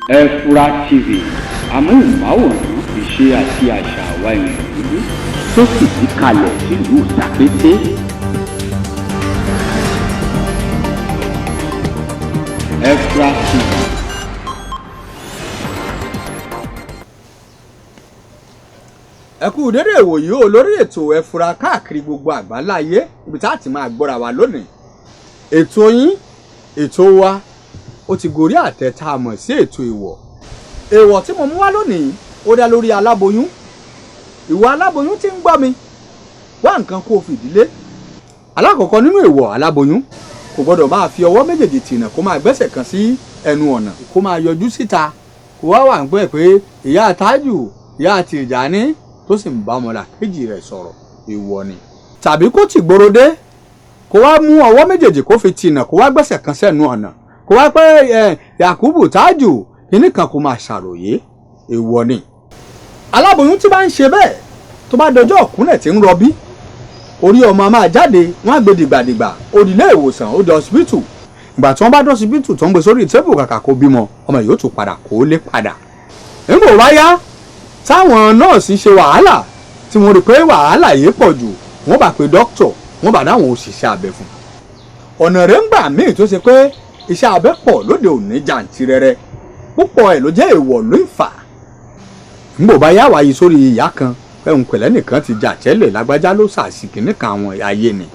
Ẹ Fura TV, amóhùnmáwòrán ìṣe àti àṣà àwa èèyàn dúdú tó fìdí kalẹ̀ sílùú Ìtàkété. Ẹ Fura TV. Ẹ kú dédé ìwòyí o lórí ètò Ẹ Fura káàkiri gbogbo àgbáláyé, ibi tá a ti máa gbọ́ra wa lónìí. Ètò yín, ètò wa, ó ti gorí àtẹ tá a mọ̀ sí ètò èèwọ̀. Èèwọ̀ tí mo mú wá lónìí ó dá lórí aláboyún. Ìwọ aláboyún tí ń gbọ́ mi, wá nǹkan kó o fìdílé. Alákọ̀ọ́kọ́ nínú èèwọ̀ aláboyún, kò gbọ́dọ̀ máa fi ọwọ́ méjèèjì tìǹà kó máa gbẹ́sẹ̀ kan sí ẹnu ọ̀nà, kó máa yọjú síta, kó wá wà ń pẹ́ pé ìyá Tájù, ìyá Tìjàní, tó sì ń bá ọmọlàkejì rẹ̀ sọ̀rọ̀, èèwọ̀ ni. Tàbí kó ti gbòòrò dé, kó wá mú ọwọ́ méjèèjì kó fi tìǹà kó wá gbẹ́sẹ̀ kan sẹ́nu ọ̀nà, kó wá pé Yakubu Tájù kínní kan, kó máa ṣàròyé, èèwọ̀ ni. Aláboyún tí bá ń ṣe bẹ́ẹ̀, tó bá dọjọ́ ọ̀kúnlẹ̀ tí ń rọbí, orí ọmọ a máa jáde, wọ́n á gbé dìgbàdìgbà ó di ilé ìwòsàn, ó di ọsibítù. Ìgbà tí wọ́n bá dọ́sibítù tó ń gbé sórí tébù, kàkà kó bímọ, ọmọ yóò tún padà kó lé padà. Nígbà wáyá táwọn nọ́ọ̀sì ṣe wàhálà tí wọ́n rí pé wàhálà yìí pọ̀ jù, wọ́n bá pe dókítọ̀, wọ́n bá dáwọn òṣìṣẹ́ abẹ fún. Ọ̀nà rẹ̀ ń gbà míì tó ṣe pé iṣẹ́ abẹ pọ̀ lóde òní jàǹtìrẹrẹ, púpọ̀ ẹ̀ ló jẹ́ èèwọ̀ ló ń fà. Nígbà bá yá wáyé sórí ìyá kan ẹ̀hún pẹ̀lẹ́ nìkan ti jà tẹ́lẹ̀, lágbájá ló ṣàṣìkì nìkan àwọn ayé ni.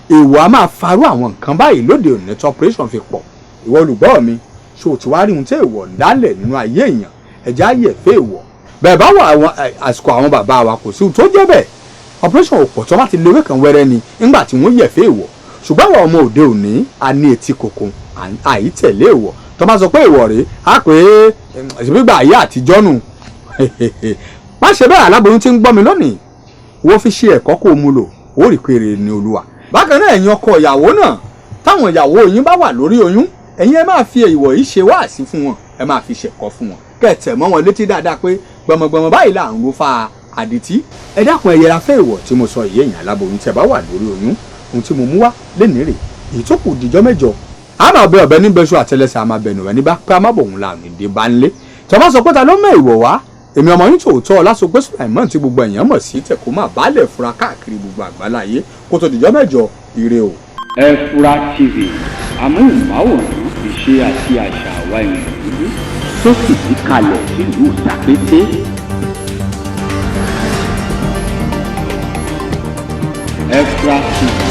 Èèwọ̀ a máa farú àwọn nǹkan báyìí lóde òní tí operation fi pọ̀. Ìwọ olùgbọ́ mi, ṣó ti wá rí ohun tí èèwọ̀ ń dálẹ̀ nínú ayé èèyàn? Ẹ̀jẹ̀ ayé ẹ̀fẹ́ èèwọ̀ bẹ́ẹ̀ bá wà àwọn àsìkò àwọn bàbá wa, kò sí ohun tó jẹ́ bẹ́ẹ̀. Operation ò pọ̀, tó bá ti lewé kan wẹ́rẹ́ ni nígbà tí wọ́n yẹ̀fẹ́ èèwọ̀. Ṣùgbọ́n àwọn ọmọ òde òní a ní etí kòkó, àìtẹ̀lé èèwọ̀. Tó bá sọ pé èèwọ̀ rèé, á pé ìṣègbè ayé àtijọ́ nù. Má ṣe bẹ́ẹ̀. Aláboyún tí ń gbọ́ mi lónìí, wọ́n fi ṣe ẹ̀kọ́ kó o mú lò, ó rí pé rere ni Olúwa. Bákan náà, ẹ̀yin ọkọ ìyàwó náà, táwọn ìyàwó yín bá wà lórí oyún, ẹ̀yin ẹ máa fi èèwọ̀ yìí ṣe wáàsí fún wọn, ẹ máa fi ṣẹ̀kọ́ fún wọn, kẹ̀tẹ̀ mọ́ wọn létí dáadáa pé gbọmọgbọmọ báyìí là ń ro fa àdìtí. Ẹ dákun, ẹ yẹra fẹ́ èèwọ̀ tí mo sọ yìí. Ẹ̀yin aláboyún tẹ́ bá wà lórí oyún, ohun tí mo mú wá lénìí rè, èyí tó kù dìjọ́ mẹ́jọ. A máa bẹ ọ̀bẹ níbẹ̀ṣọ àtẹlẹsẹ̀, a máa bẹ̀nù rẹ̀ níbà pé a má bọ̀ òun là ní dé bá ń lé. Tọ́ bá sọ pé ta ló mọ èèwọ̀ wá, èmi ọmọ yín tòótọ́ Ọlásọpé Sùlàìmán tí gbogbo èèyàn mọ̀ sí Tẹ̀kọ́mà Baálẹ̀ Fura káàkiri gbogbo àgbáláyé. Kó tó dìjọ́ mẹ́jọ, ire o. Ẹ Fura TV, amóhùnmáwòrán ìṣe àti àṣà àwa èèyàn dúdú tó fìdí kalẹ̀ sílùú Ìtàkété. Ẹ Fura TV.